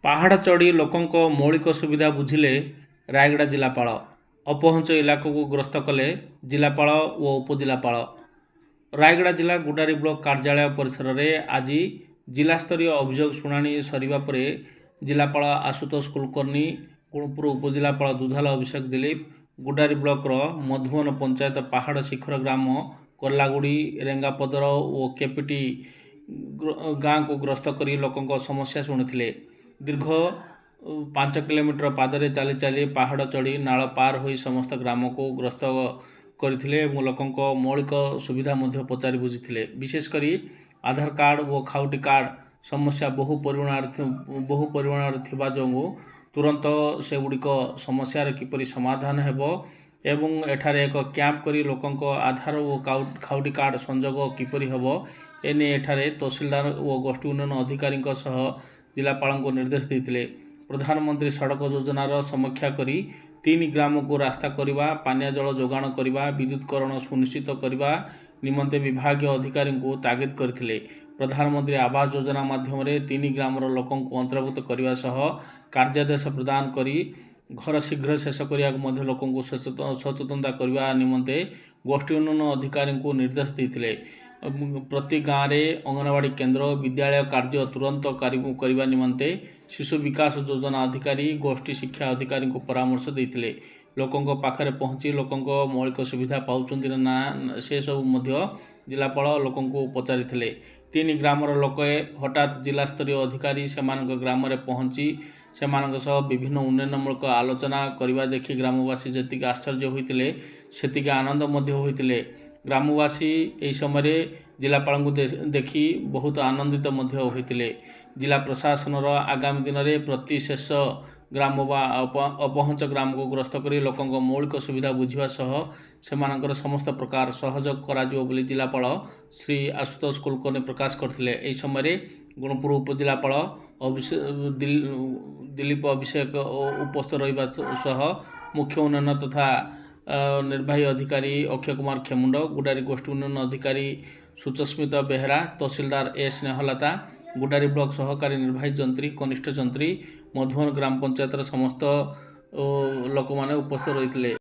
ପାହାଡ଼ ଚଢ଼ି ଲୋକଙ୍କ ମୌଳିକ ସୁବିଧା ବୁଝିଲେ ରାୟଗଡ଼ା ଜିଲ୍ଲାପାଳ। ଅପହଞ୍ଚ ଇଲାକାକୁ ଗସ୍ତ କଲେ ଜିଲ୍ଲାପାଳ ଓ ଉପଜିଲ୍ଲାପାଳ। ରାୟଗଡ଼ା ଜିଲ୍ଲା ଗୁଡାରୀ ବ୍ଲକ କାର୍ଯ୍ୟାଳୟ ପରିସରରେ ଆଜି ଜିଲ୍ଲାସ୍ତରୀୟ ଅଭିଯୋଗ ଶୁଣାଣି ସରିବା ପରେ ଜିଲ୍ଲାପାଳ ଆଶୁତୋଷ କୁଲକର୍ଣ୍ଣି, ଗୁଣପୁର ଉପଜିଲ୍ଲାପାଳ ଦୁଧାଲ ଅଭିଷେକ ଦିଲ୍ଲୀପ ଗୁଡାରୀ ବ୍ଲକର ମଧୁବନ ପଞ୍ଚାୟତ ପାହାଡ଼ ଶିଖର ଗ୍ରାମ କର୍ଲାଗୁଡ଼ି, ରେଙ୍ଗାପଦର ଓ କେପିଟି ଗାଁକୁ ଗସ୍ତ କରି ଲୋକଙ୍କ ସମସ୍ୟା ଶୁଣିଥିଲେ। ଦୀର୍ଘ 5 କିଲୋମିଟର ପାଦରେ ଚାଲି ଚାଲି, ପାହାଡ଼ ଚଢ଼ି, ନାଳ ପାର ହୋଇ ସମସ୍ତ ଗ୍ରାମକୁ ଗସ୍ତ କରିଥିଲେ ଏବଂ ଲୋକଙ୍କ ମୌଳିକ ସୁବିଧା ମଧ୍ୟ ପଚାରି ବୁଝିଥିଲେ। ବିଶେଷ କରି ଆଧାର କାର୍ଡ଼ ଓ ଖାଉଟି କାର୍ଡ଼ ସମସ୍ୟା ବହୁ ପରିମାଣରେ ଥିବା ଯୋଗୁଁ ତୁରନ୍ତ ସେଗୁଡ଼ିକ ସମସ୍ୟାର କିପରି ସମାଧାନ ହେବ ଏବଂ ଏଠାରେ ଏକ କ୍ୟାମ୍ପ କରି ଲୋକଙ୍କ ଆଧାର ଓ ଖାଉଟି କାର୍ଡ଼ ସଂଯୋଗ କିପରି ହେବ, ଏନେଇ ଏଠାରେ ତହସିଲଦାର ଓ ଗୋଷ୍ଠୀ ଉନ୍ନୟନ ଅଧିକାରୀଙ୍କ ସହ ଜିଲ୍ଲାପାଳଙ୍କୁ ନିର୍ଦ୍ଦେଶ ଦେଇଥିଲେ। ପ୍ରଧାନମନ୍ତ୍ରୀ ସଡ଼କ ଯୋଜନାର ସମୀକ୍ଷା କରି ତିନି ଗ୍ରାମକୁ ରାସ୍ତା କରିବା, ପାନୀୟ ଜଳ ଯୋଗାଣ କରିବା, ବିଦ୍ୟୁତକରଣ ସୁନିଶ୍ଚିତ କରିବା ନିମନ୍ତେ ବିଭାଗୀୟ ଅଧିକାରୀଙ୍କୁ ତାଗିଦ କରିଥିଲେ। ପ୍ରଧାନମନ୍ତ୍ରୀ ଆବାସ ଯୋଜନା ମାଧ୍ୟମରେ ତିନି ଗ୍ରାମର ଲୋକଙ୍କୁ ଅନ୍ତର୍ଭୁକ୍ତ କରିବା ସହ କାର୍ଯ୍ୟାଦେଶ ପ୍ରଦାନ କରି ଘର ଶୀଘ୍ର ଶେଷ କରିବାକୁ ମଧ୍ୟ ଲୋକଙ୍କୁ ସଚେତନତା କରିବା ନିମନ୍ତେ ଗୋଷ୍ଠୀ ଉନ୍ନୟନ ଅଧିକାରୀଙ୍କୁ ନିର୍ଦ୍ଦେଶ ଦେଇଥିଲେ ଏବଂ ପ୍ରତି ଗାଁରେ ଅଙ୍ଗନବାଡ଼ି କେନ୍ଦ୍ର, ବିଦ୍ୟାଳୟ କାର୍ଯ୍ୟ ତୁରନ୍ତ କରିବା ନିମନ୍ତେ ଶିଶୁ ବିକାଶ ଯୋଜନା ଅଧିକାରୀ, ଗୋଷ୍ଠୀ ଶିକ୍ଷା ଅଧିକାରୀଙ୍କୁ ପରାମର୍ଶ ଦେଇଥିଲେ। ଲୋକଙ୍କ ପାଖରେ ପହଞ୍ଚି ଲୋକଙ୍କ ମୌଳିକ ସୁବିଧା ପାଉଛନ୍ତି ନା ନା, ସେସବୁ ମଧ୍ୟ ଜିଲ୍ଲାପାଳ ଲୋକଙ୍କୁ ପଚାରିଥିଲେ। ତିନି ଗ୍ରାମର ଲୋକେ ହଠାତ୍ ଜିଲ୍ଲାସ୍ତରୀୟ ଅଧିକାରୀ ସେମାନଙ୍କ ଗ୍ରାମରେ ପହଞ୍ଚି ସେମାନଙ୍କ ସହ ବିଭିନ୍ନ ଉନ୍ନୟନମୂଳକ ଆଲୋଚନା କରିବା ଦେଖି ଗ୍ରାମବାସୀ ଯେତିକି ଆଶ୍ଚର୍ଯ୍ୟ ହୋଇଥିଲେ, ସେତିକି ଆନନ୍ଦ ମଧ୍ୟ ହୋଇଥିଲେ। ଗ୍ରାମବାସୀ ଏହି ସମୟରେ ଜିଲ୍ଲାପାଳଙ୍କୁ ଦେଖି ବହୁତ ଆନନ୍ଦିତ ମଧ୍ୟ ହୋଇଥିଲେ। ଜିଲ୍ଲା ପ୍ରଶାସନର ଆଗାମୀ ଦିନରେ ପ୍ରତି ଶେଷ ଗ୍ରାମ ବା ଅପହଞ୍ଚ ଗ୍ରାମକୁ ଗସ୍ତ କରି ଲୋକଙ୍କ ମୌଳିକ ସୁବିଧା ବୁଝିବା ସହ ସେମାନଙ୍କର ସମସ୍ତ ପ୍ରକାର ସହଯୋଗ କରାଯିବ ବୋଲି ଜିଲ୍ଲାପାଳ ଶ୍ରୀ ଆଶୁତୋଷ କୁଲକର୍ଣ୍ଣି ପ୍ରକାଶ କରିଥିଲେ। ଏହି ସମୟରେ ଗୁଣପୁର ଉପଜିଲ୍ଲାପାଳ ଦିଲ୍ଲୀପ ଅଭିଷେକ ଉପସ୍ଥିତ ରହିବା ସହ ମୁଖ୍ୟ ଉନ୍ନୟନ ତଥା ନିର୍ବାହୀ ଅଧିକାରୀ ଅକ୍ଷୟ କୁମାର ଖେମୁଣ୍ଡ, ଗୁଡାରୀ ଗୋଷ୍ଠୀ ଉନ୍ନୟନ ଅଧିକାରୀ ସୁଚସ୍ମିତା ବେହେରା, ତହସିଲଦାର ଏ ସ୍ନେହଲତା, ଗୁଡାରୀ ବ୍ଲକ ସହକାରୀ ନିର୍ବାହୀ ଯନ୍ତ୍ରୀ, କନିଷ୍ଠ ଯନ୍ତ୍ରୀ, ମଧୁବନ ଗ୍ରାମ ପଞ୍ଚାୟତର ସମସ୍ତ ଲୋକମାନେ ଉପସ୍ଥିତ ରହିଥିଲେ।